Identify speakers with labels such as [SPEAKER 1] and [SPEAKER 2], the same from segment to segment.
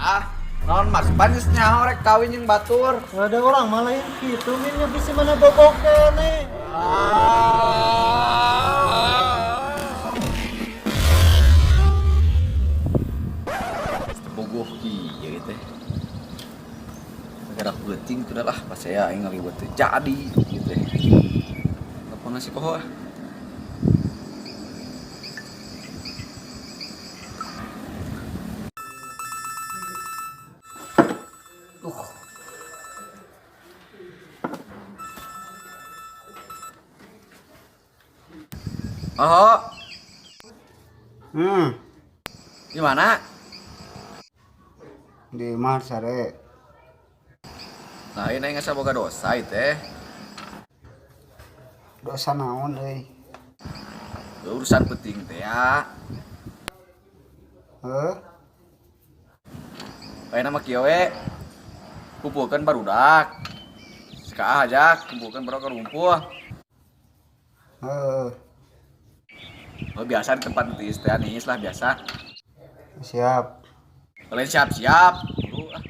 [SPEAKER 1] Ah, naon mas panis nyaho rek kawin jeung batur.
[SPEAKER 2] Ada orang malah yang gitu minnya bisa mana bobok kene.
[SPEAKER 1] Bogoh kieu teh. Gara peuting tuh lah pas saya aing ngaliwet teh jadi gitu teh. Telepon si koho ah. Tuh. Oh, gimana?
[SPEAKER 3] Di imah sare.
[SPEAKER 1] Nah, ini nggak boga dosa itu teh.
[SPEAKER 3] Dosa naon euy?
[SPEAKER 1] Urusan penting teh ya.
[SPEAKER 3] Heuh?
[SPEAKER 1] Kayak nama kieu we. Kumpulkeun barudak. Sika aja, kumpulkeun barudak rumpul.
[SPEAKER 3] Heuh.
[SPEAKER 1] Oh, biasa di tempat tiis teh nih lah biasa.
[SPEAKER 3] Siap.
[SPEAKER 1] Kalian siap-siap. Buru, ah.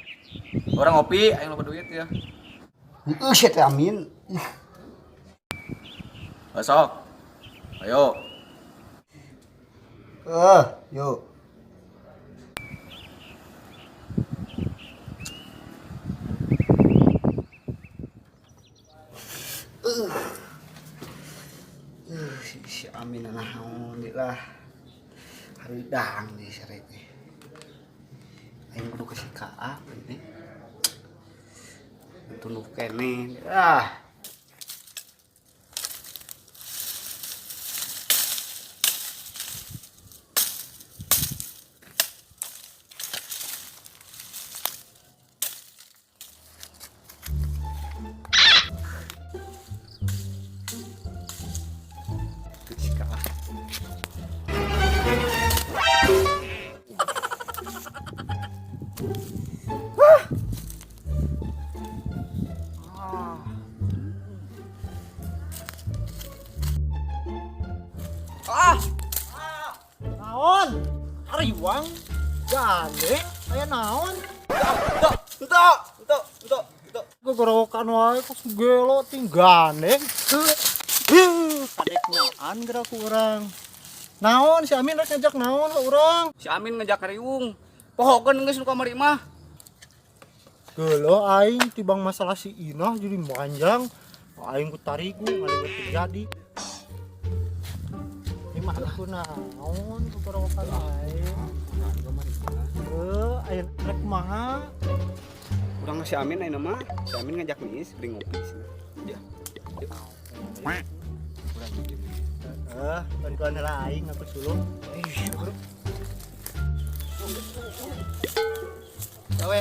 [SPEAKER 1] Orang ngopi, ayo loba duit ya.
[SPEAKER 3] Ih, sia teh Amin.
[SPEAKER 1] Besok. Ayo.
[SPEAKER 3] Yuk. Si Amin naon di lah. Haridang di sare teh. Aing kudu ka si Ka ini. Tunduh keneh. Ah.
[SPEAKER 1] Ah,
[SPEAKER 2] Naon? Hariwang? Gandeng? Aya naon?
[SPEAKER 1] Entok, entok, entok, entok.
[SPEAKER 2] Gogorowokan wae kok gelo ting gandeng. Kadeknyaan geura ku urang. Naon si Amin rek ngajak naon ka urang?
[SPEAKER 4] Si Amin ngajak riung. Pohokeun geus nu kamari mah.
[SPEAKER 2] Gelo aing tibang masalah si Inah jadi manjang. Aing ku tarigu ngaliwet terjadi. Ini mah aku naon gogorowokan aing. Heuh, aya rek kumaha?
[SPEAKER 4] Urang si Amin ayeuna mah, si Amin ngajak nis beli ngopi cenah. Ya.
[SPEAKER 2] Bantuan heula aing aku sulung. Ih, bro. Gawe.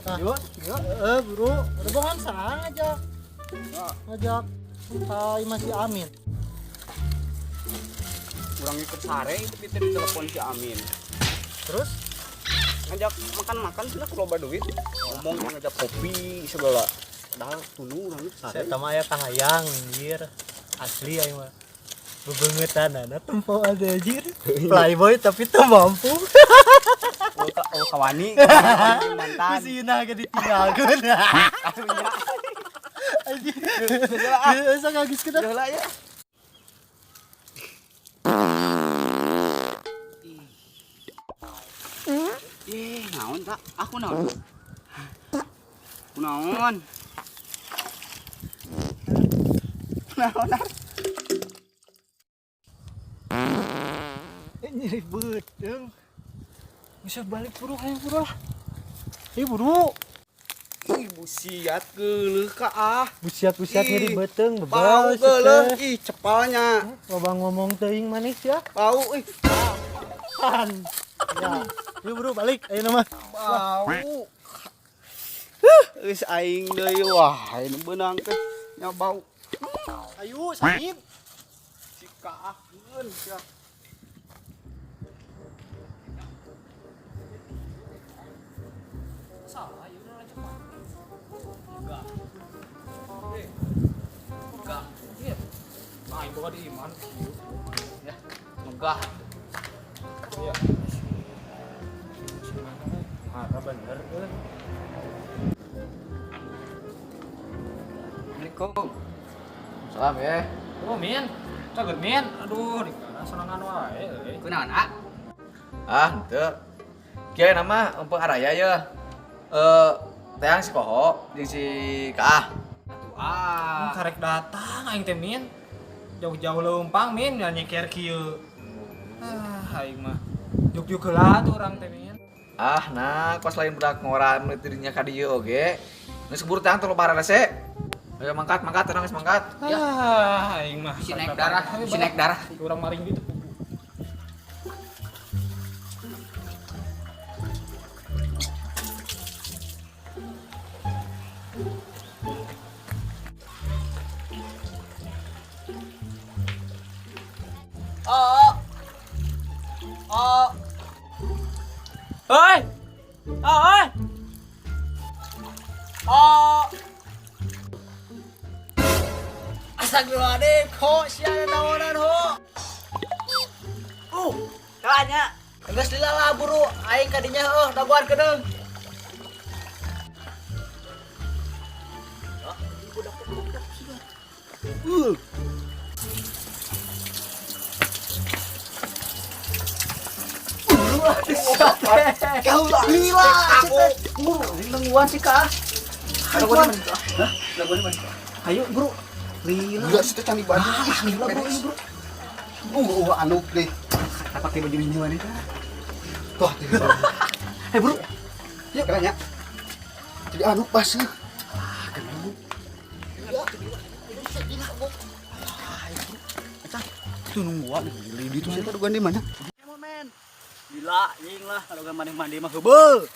[SPEAKER 2] Nah,
[SPEAKER 4] Yuk, yuk.
[SPEAKER 2] Heeh, bro. Rebohan saha ngajak? Ngajak ka imah si Amin.
[SPEAKER 4] Urang ikut sare itu kita ditelepon si Amin.
[SPEAKER 2] Terus
[SPEAKER 4] ngajak makan-makan sudah loba duit. Ngomong ngajak kopi segala. Padahal tunu urang itu sare.
[SPEAKER 2] Saya mah aya kahayang anjir. Asli aing mah. Bebengetan ana tempo ada anjir. Playboy tapi teu mampu.
[SPEAKER 4] Oh, kawani, mantan.
[SPEAKER 2] Si Ina ge ditinggalkeun. Anjir. Sok habis kita.
[SPEAKER 4] Heula ya. Ih, naon tak? Aku naon? Aku naon? Naon?
[SPEAKER 2] Nyeri beuteung. Bisa balik buru ayo buru lah. Ih buru.
[SPEAKER 4] Ih, busiat geuleuh ka ah.
[SPEAKER 2] Busiat-busiat nyeri beuteung
[SPEAKER 4] Bau
[SPEAKER 2] bebas.
[SPEAKER 4] geuleuh, ih cepalnya.
[SPEAKER 2] Loba ngomong teuing manis ya.
[SPEAKER 4] Bau ih.
[SPEAKER 2] Pan. Ya. Yuk buru balik ayo mah.
[SPEAKER 4] Bau. Geus aing deui wah, ini beunang teh nya bau.
[SPEAKER 2] Ayo sakit.
[SPEAKER 4] Si kaahkeun sia.
[SPEAKER 5] Salah, ya udah lanjut mah. Enggak. Enggak. Iya. Nah, ibu di iman. Ya, enggak. Iya.
[SPEAKER 2] Nah, bener euy.
[SPEAKER 1] Assalamualaikum. Salam ya.
[SPEAKER 5] Oh, Min. Caget, Min. Aduh, di kana senangan wae euy.
[SPEAKER 4] Kunaon, ah?
[SPEAKER 1] Ah, henteu. Kieu nama empeng araya ye. Teang si Koho jeung si Kaah.
[SPEAKER 4] Atuh ah.
[SPEAKER 5] Karek datang aing teh, Min. Jauh-jauh leumpang, Min, nya nyeker kieu. Ah, aing mah. Juk-juk heula tuh urang teh, Min.
[SPEAKER 1] Ah, nah, kos lain budak ngora meuli dirinya ka dieu oge. Geus keburu teang tong loba rese. Ayo mangkat, mangkat, tenang geus mangkat.
[SPEAKER 5] Ya. Ah, aing mah.
[SPEAKER 4] Bisi naik darah, bisi naik darah.
[SPEAKER 5] Urang maring gitu.
[SPEAKER 4] Oh. Oh.
[SPEAKER 1] Hoi. Oh, hoi.
[SPEAKER 4] Oh. Astagfirullahaladzim, kok sia naonan ho. Kalanya. Geus lila lah buru aing kadinya heuh dagoan kedeung.
[SPEAKER 3] Gila,
[SPEAKER 4] Nungguan sih kak. Hah? Ayo bro. Lila.
[SPEAKER 3] Gila, situ cantik banget.
[SPEAKER 4] Ah, gila bro, ini bro.
[SPEAKER 3] Anu deh.
[SPEAKER 4] Kita pakai baju ini mana?
[SPEAKER 3] Tuh,
[SPEAKER 4] Hei bro.
[SPEAKER 3] yuk keren ya. Jadi anu pas.
[SPEAKER 4] Itu nungguan.
[SPEAKER 3] Di itu siapa dugaan di mana?
[SPEAKER 4] Gila, anjing lah kalau gak mandi-mandi mah heubeul.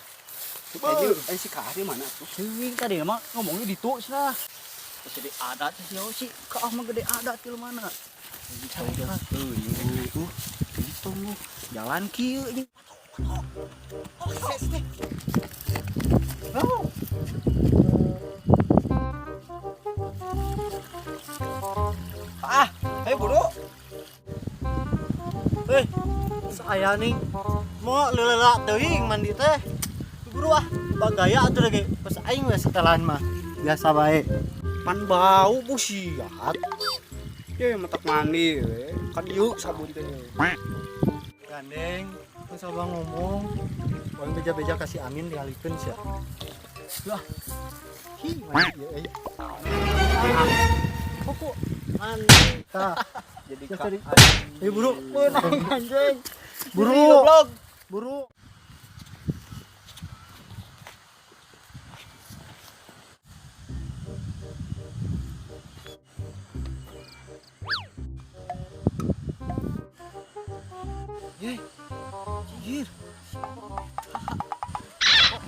[SPEAKER 3] Heubeul. Eh si Kak di mana tuh?
[SPEAKER 4] Teuing tadi mah ngomongnya ditu cenah. Terus jadi adat sih si Kak mah gede adat di mana? Teuing itu jalan kieu anjing. Oh, ses nih.
[SPEAKER 1] Ah, ayo buru.
[SPEAKER 2] Eh, saya nih mau lelelak teuing mandi teh. Buru ah, bagaya atuh lagi. Pas aing we setelan mah. Biasa bae.
[SPEAKER 4] Pan bau busiat.
[SPEAKER 3] Ya matak mandi we. Kan dieu sabun teh.
[SPEAKER 2] Gandeng, kan coba ngomong. Orang beja-beja kasih Amin dialihkeun sia. Lah. Hi, mandi ieu euy. Kok mandi. Tah.
[SPEAKER 4] Jadi
[SPEAKER 2] Kak.
[SPEAKER 4] Kak.
[SPEAKER 2] Ayo buru,
[SPEAKER 4] Menang anjing.
[SPEAKER 2] Buru. Buru.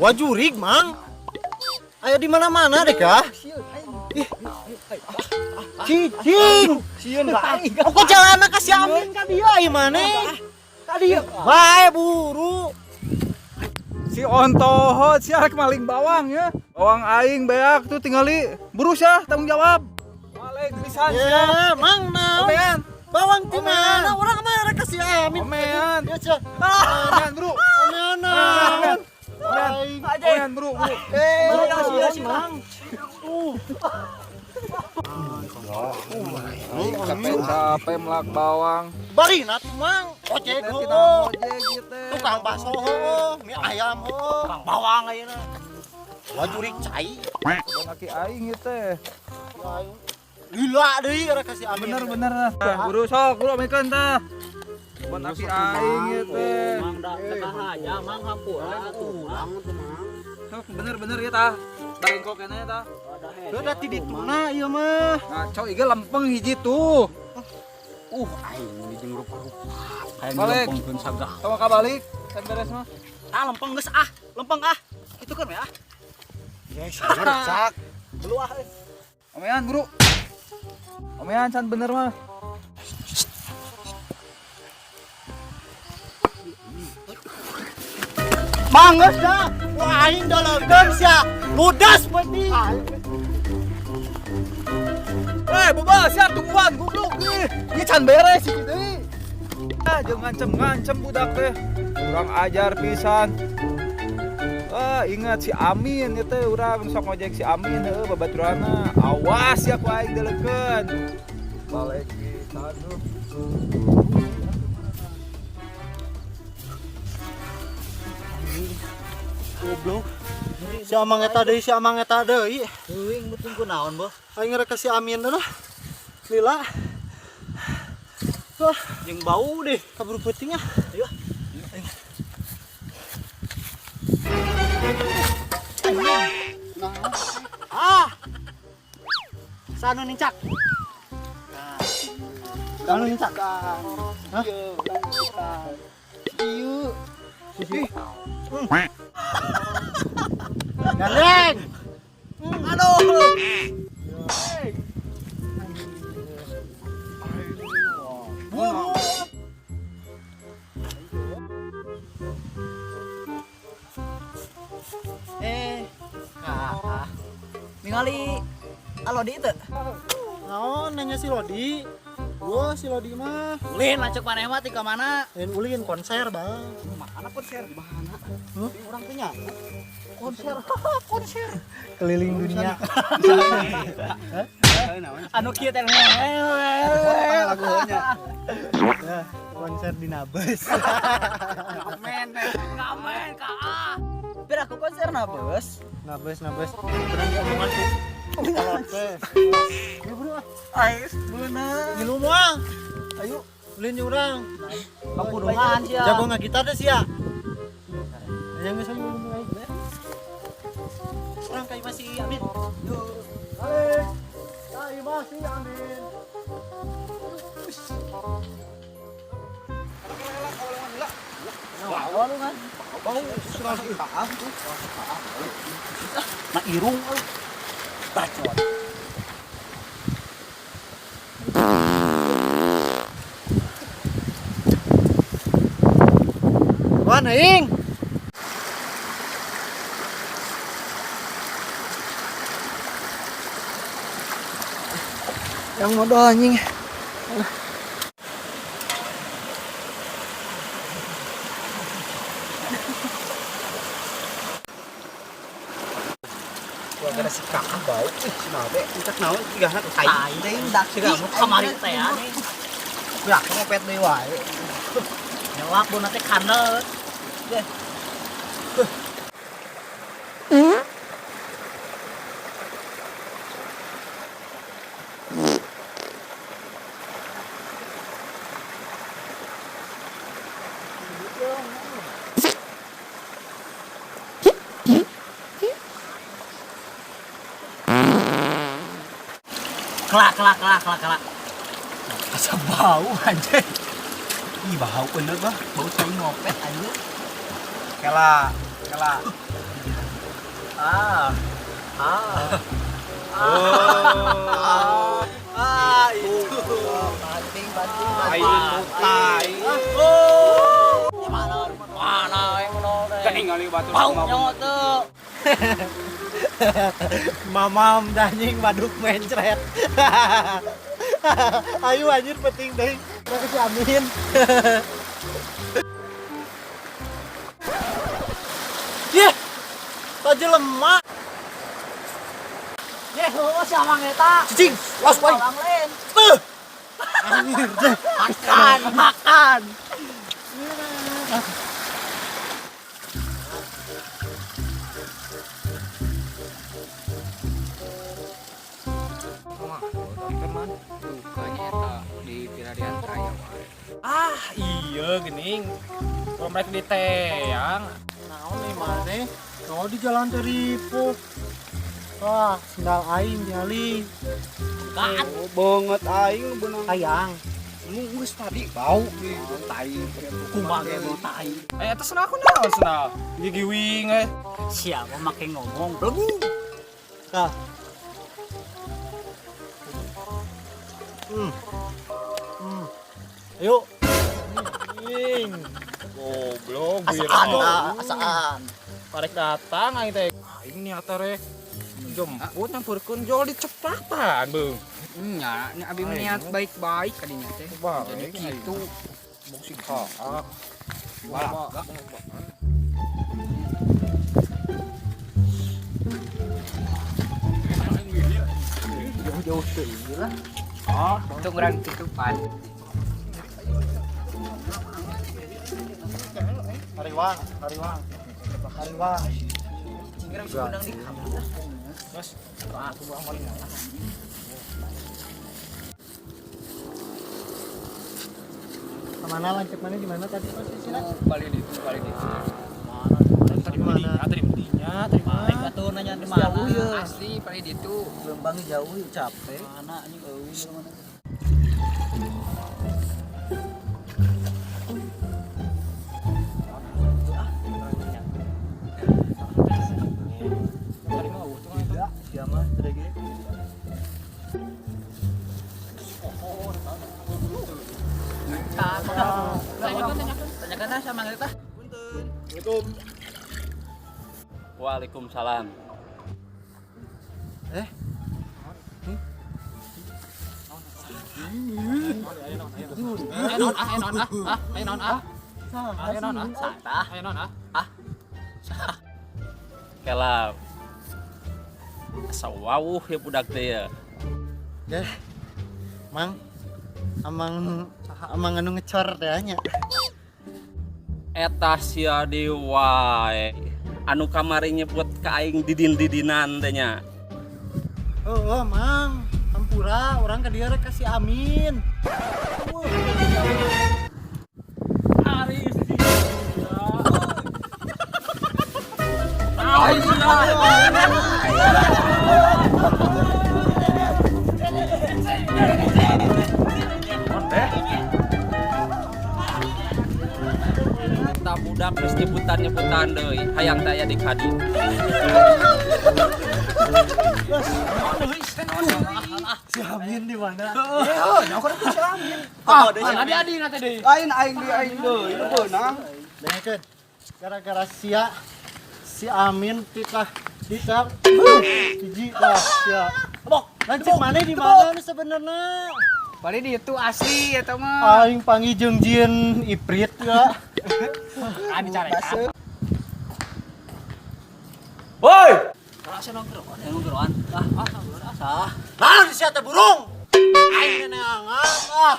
[SPEAKER 2] Wajurig, Mang. Ayo di mana-mana deh, kah? Ih. Cicing.
[SPEAKER 4] Sieun ka aing.
[SPEAKER 2] Kok jalan ka si Amin ka dieu ai maneh? Ka dieu. Bae buru.
[SPEAKER 5] Si ontohot sia rek maling bawang ya. Bawang aing beak tuh tingali. Buru sia tanggung jawab. Maling pisan sia.
[SPEAKER 2] Ya, Mang naon?
[SPEAKER 5] Omean.
[SPEAKER 2] Bawang ti
[SPEAKER 5] Omean.
[SPEAKER 2] mana? Urang mah rek ka si Amin.
[SPEAKER 5] Omean.
[SPEAKER 2] Ya, sia.
[SPEAKER 5] Omean, bro.
[SPEAKER 2] Omean naon?
[SPEAKER 5] Omean. Omean, bro, bro.
[SPEAKER 2] Eh,
[SPEAKER 4] sia,
[SPEAKER 2] Mang.
[SPEAKER 5] Capek melak bawang.
[SPEAKER 2] Bari na tuh, Mang. Ojek
[SPEAKER 5] Kita
[SPEAKER 2] heuh.
[SPEAKER 5] ojek gitu.
[SPEAKER 2] Tukang bakso heuh, mie ayam heuh, tukang bawang ayeuna. Wajurig cai.
[SPEAKER 5] Kebon aki aing gitu.
[SPEAKER 2] Lila deui rek ka si Amin.
[SPEAKER 5] Bener bener. Buru sok, buru amikeun tah. Kebon aki aing gitu.
[SPEAKER 4] Mang da teu aja mang hampura atuh mang.
[SPEAKER 5] Sok bener bener ya tah. Barengkok keneh tah.
[SPEAKER 2] Udah ti dituna ieu mah.
[SPEAKER 5] Ngaco ieu lempeng hiji tuh.
[SPEAKER 4] Aing ini jeung rupa-rupa. Kayak
[SPEAKER 5] Balik.
[SPEAKER 4] ngelempengkeun sagah.
[SPEAKER 5] Sama kabalik, kan beres mah.
[SPEAKER 4] Ah lempeng geus ah, lempeng ah. Itu kan ya.
[SPEAKER 3] Ya, rusak.
[SPEAKER 4] Belu ah.
[SPEAKER 5] Omean, bro. Omean can bener mah.
[SPEAKER 2] Mang geus dah. Wah aing dologkeun sia. Ludas penting.
[SPEAKER 5] Eh, boba, sia tungguan goblok ih. Ieu can beres sih deui. Ah, jeung ngancem-ngancem budak teh. Kurang ajar pisan. Ah, ingat si Amin ieu teh urang sok ngojek si Amin heuh babaturana. Awas ya ku aing dileukeun. Balik kita tuh.
[SPEAKER 2] Goblok. Si Amang eta deui, si Amang eta deui.
[SPEAKER 3] Teuing beuteung ku naon, Bos?
[SPEAKER 2] Aing rek ka si Amin dulu. Lila. Wah,
[SPEAKER 4] Jeung bau deh.
[SPEAKER 2] kabur peuting ah. Ayo. Ah. Sanu nincak. Sanu nincak. Hah?
[SPEAKER 3] Ieu.
[SPEAKER 2] Gandeng.
[SPEAKER 3] Aduh.
[SPEAKER 2] Buru.
[SPEAKER 3] Eh. Ah. Ningali Alodi teu?
[SPEAKER 2] Naon nanya si Lodi? Wah, si Lodi mah.
[SPEAKER 3] Ulin lancuk maneh mah ti ka mana?
[SPEAKER 2] Lain ulin konser, Bang.
[SPEAKER 4] Mana konser di mana?
[SPEAKER 2] Huh?
[SPEAKER 4] Di urang teh nya.
[SPEAKER 3] Konser. Konser.
[SPEAKER 2] Keliling dunia.
[SPEAKER 3] Anu kieu teh.
[SPEAKER 4] Lagu nya.
[SPEAKER 2] Ya, konser di Nabes.
[SPEAKER 3] Ngamen, ngamen ka. Biar aku konser Nabes.
[SPEAKER 2] Nabes, Nabes. Beneran diomongan sih. Kolot teh. Ya bro, ah.
[SPEAKER 3] Ais beunang.
[SPEAKER 2] Ngilu moal. Ayo, ulin jeung urang.
[SPEAKER 3] Kapuduhan sia.
[SPEAKER 2] Jago ngagitar deh sia. Ayo geus ayo ulin wae. Urang ka imah si Amin. Balik. Ka imah si Amin.
[SPEAKER 4] Nah irung euy. Bacot.
[SPEAKER 2] Wan aing. Yang modal anjing.
[SPEAKER 4] Gara si kakak bau ih si mabe entak naon tigana tai.
[SPEAKER 3] Teuing dak siga mu kamari teh anjing.
[SPEAKER 4] Berak ngopet deui wae.
[SPEAKER 3] Nyelak bona teh kandel. Deh. Kelak kelak kelak kelak kelak.
[SPEAKER 4] Asa bau anjing. Ih bau bener bah,
[SPEAKER 3] Bau cai ngopet anjing.
[SPEAKER 4] Kela, kela.
[SPEAKER 3] Ah. Ah.
[SPEAKER 4] Oh.
[SPEAKER 3] Ah, itu. Banting, banting, banting.
[SPEAKER 4] Aing tai.
[SPEAKER 3] Oh. Mana mana yang menol teh.
[SPEAKER 4] Keningali batu
[SPEAKER 3] Bau nyot tuh.
[SPEAKER 2] Mamam anjing baduk mencret. Ayo anjir penting deui. Urang ke si Amin. Yeh. Tadi lemah.
[SPEAKER 3] Yeh, heueuh si Amang eta.
[SPEAKER 2] Cicing, los wae.
[SPEAKER 3] Orang lain.
[SPEAKER 2] Anjir deh.
[SPEAKER 3] Makan, makan.
[SPEAKER 1] Teman, dukanya eta di Pirarian Raya wae.
[SPEAKER 6] Ah, iya gening. Kalau mereka di teang.
[SPEAKER 2] Naon nih maneh? Naon di jalan teh ripuh. Wah, sendal aing ningali.
[SPEAKER 3] Kan.
[SPEAKER 4] Banget aing nu beunang.
[SPEAKER 2] Hayang.
[SPEAKER 4] Geus tadi bau nih tai.
[SPEAKER 3] Kumaha ge bau tai.
[SPEAKER 6] Eh, eta senal aku naon senal. Gigi wing eh.
[SPEAKER 3] Siapa make ngomong belegu.
[SPEAKER 2] Tah. Ayo. Anjing.
[SPEAKER 6] Goblok,
[SPEAKER 3] Asaan dah, asaan.
[SPEAKER 6] Parek datang aing teh. Aing niat rek jemput nyamperkeun jol diceplatan, Beung.
[SPEAKER 1] Nya, nya abi niat baik-baik kadinya teh.
[SPEAKER 6] Baik,
[SPEAKER 1] Jadi gitu.
[SPEAKER 6] Bok si kaak.
[SPEAKER 1] Balak.
[SPEAKER 2] Jauh-jauh teuing lah.
[SPEAKER 7] Oh, itu kurang tutupan.
[SPEAKER 2] Hariwang, hariwang. Hariwang.
[SPEAKER 1] Cingkrang sebenang di kamar.
[SPEAKER 6] Mas, aku buang maling.
[SPEAKER 2] Kemana lanceuk mana di mana tadi posisinya?
[SPEAKER 1] Paling itu, paling itu.
[SPEAKER 6] Tadi mana? Tadi belinya, tadi mana?
[SPEAKER 7] Atuh nanya di mana? Asli paling itu.
[SPEAKER 3] Lembangnya jauh yuk capek.
[SPEAKER 7] Mana anjing eueuh mana?
[SPEAKER 6] Tadi mah eueuh tuh kan itu.
[SPEAKER 2] Sia mah tadi ge.
[SPEAKER 7] Tanyakan ah sama kita.
[SPEAKER 4] Waalaikumsalam.
[SPEAKER 2] Eh.
[SPEAKER 6] Ayo naon ah, ayo naon ah, ah, ayo naon ah. Ayo naon ah, ayo naon ah.
[SPEAKER 4] Kela. Asa wawuh ya budak teh ya.
[SPEAKER 2] Deh. Mang. Amang amang anu ngecor teh nya.
[SPEAKER 4] Eta sia deui wae. Anu kamari nyebut ka aing didin-didinan teh nya.
[SPEAKER 2] Oh, oh, Mang. Hampura urang ka dieu rek ka si Amin.
[SPEAKER 6] Ari si.
[SPEAKER 1] Teh.
[SPEAKER 4] Eta budak geus nyebutan-nyebutan deui, hayang teh aya di kadi.
[SPEAKER 2] Si Amin di mana?
[SPEAKER 3] Ah,
[SPEAKER 6] Adi adi nate deui.
[SPEAKER 3] Lain aing di aing deui, lu beunang.
[SPEAKER 2] Dengekeun. Gara-gara sia si Amin titah titah hiji lah sia. Lanceuk mana di mana nu sebenarnya?
[SPEAKER 7] Paling di itu asli eta mah.
[SPEAKER 2] Aing panggil jeung jin iprit ya.
[SPEAKER 6] Ah dicarekan.
[SPEAKER 1] Woi!
[SPEAKER 7] Nongkrongan. Ah, ah, ah.
[SPEAKER 2] Nah, di sia teh burung. Aing neangan ah.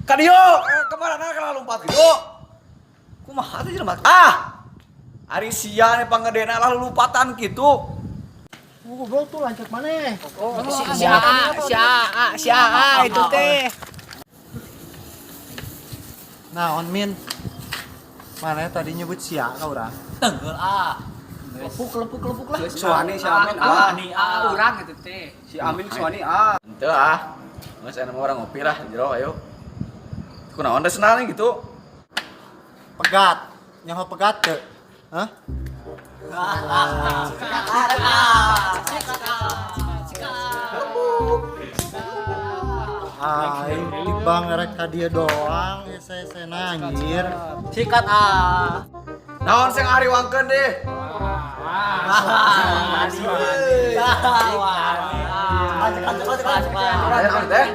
[SPEAKER 1] Ka dieu, kemana kana lompat gitu? Kumaha teh jelema? Ah! Ari sia pangedena lah lupatan gitu.
[SPEAKER 2] Goblok tuh lanceuk mana?
[SPEAKER 7] Si A, si A, si A itu teh.
[SPEAKER 2] Nah, on Min. Mana tadi nyebut sia ka urang?
[SPEAKER 7] Tenggel ah. Lepuk lepuk lepuk lah.
[SPEAKER 3] Suani si Amin ah.
[SPEAKER 7] Ah, ah urang itu teh.
[SPEAKER 3] Si Amin suani ah.
[SPEAKER 1] Henteu ah. Geus aya orang ngopi lah jero ayo. Kunaon teh senang gitu.
[SPEAKER 2] Pegat. Nyaho pegat teu? Hah? Aing tibang rek ka dieu doang hese-hesena anjir.
[SPEAKER 3] Sikat ah.
[SPEAKER 1] Naon sing ariwangkeun deh? Ayo naon teh?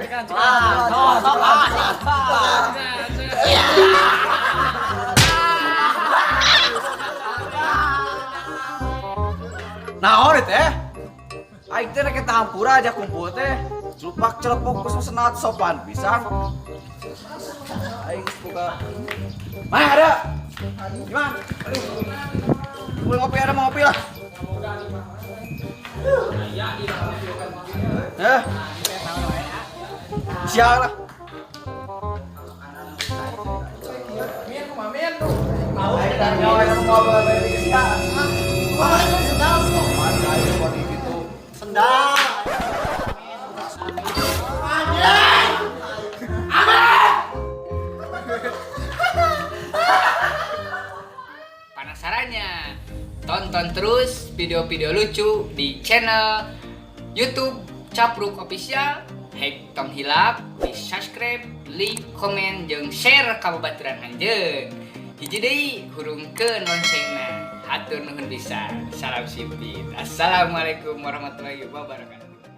[SPEAKER 1] Naon teh? Aing teh rek hampura aja kumpul teh. Celupak celepok khusus senat sopan pisan. Aing geus buka. Mah ada. Gimana? Aduh. Mau ngopi ada mau ngopi lah. Eh. Sial lah. Min, kumaha min? Aing teh nyawa yang ngobrol dari sia.
[SPEAKER 2] Sendal.
[SPEAKER 7] Penasarannya? Tonton terus video-video lucu di channel YouTube Capruk Official. Hek tong hilap di subscribe, like, komen, jeung share ka babaturan anjeun. Hiji deui hurungkeun loncengna. Hatur nuhun pisan. Salam simpit. Assalamualaikum warahmatullahi wabarakatuh.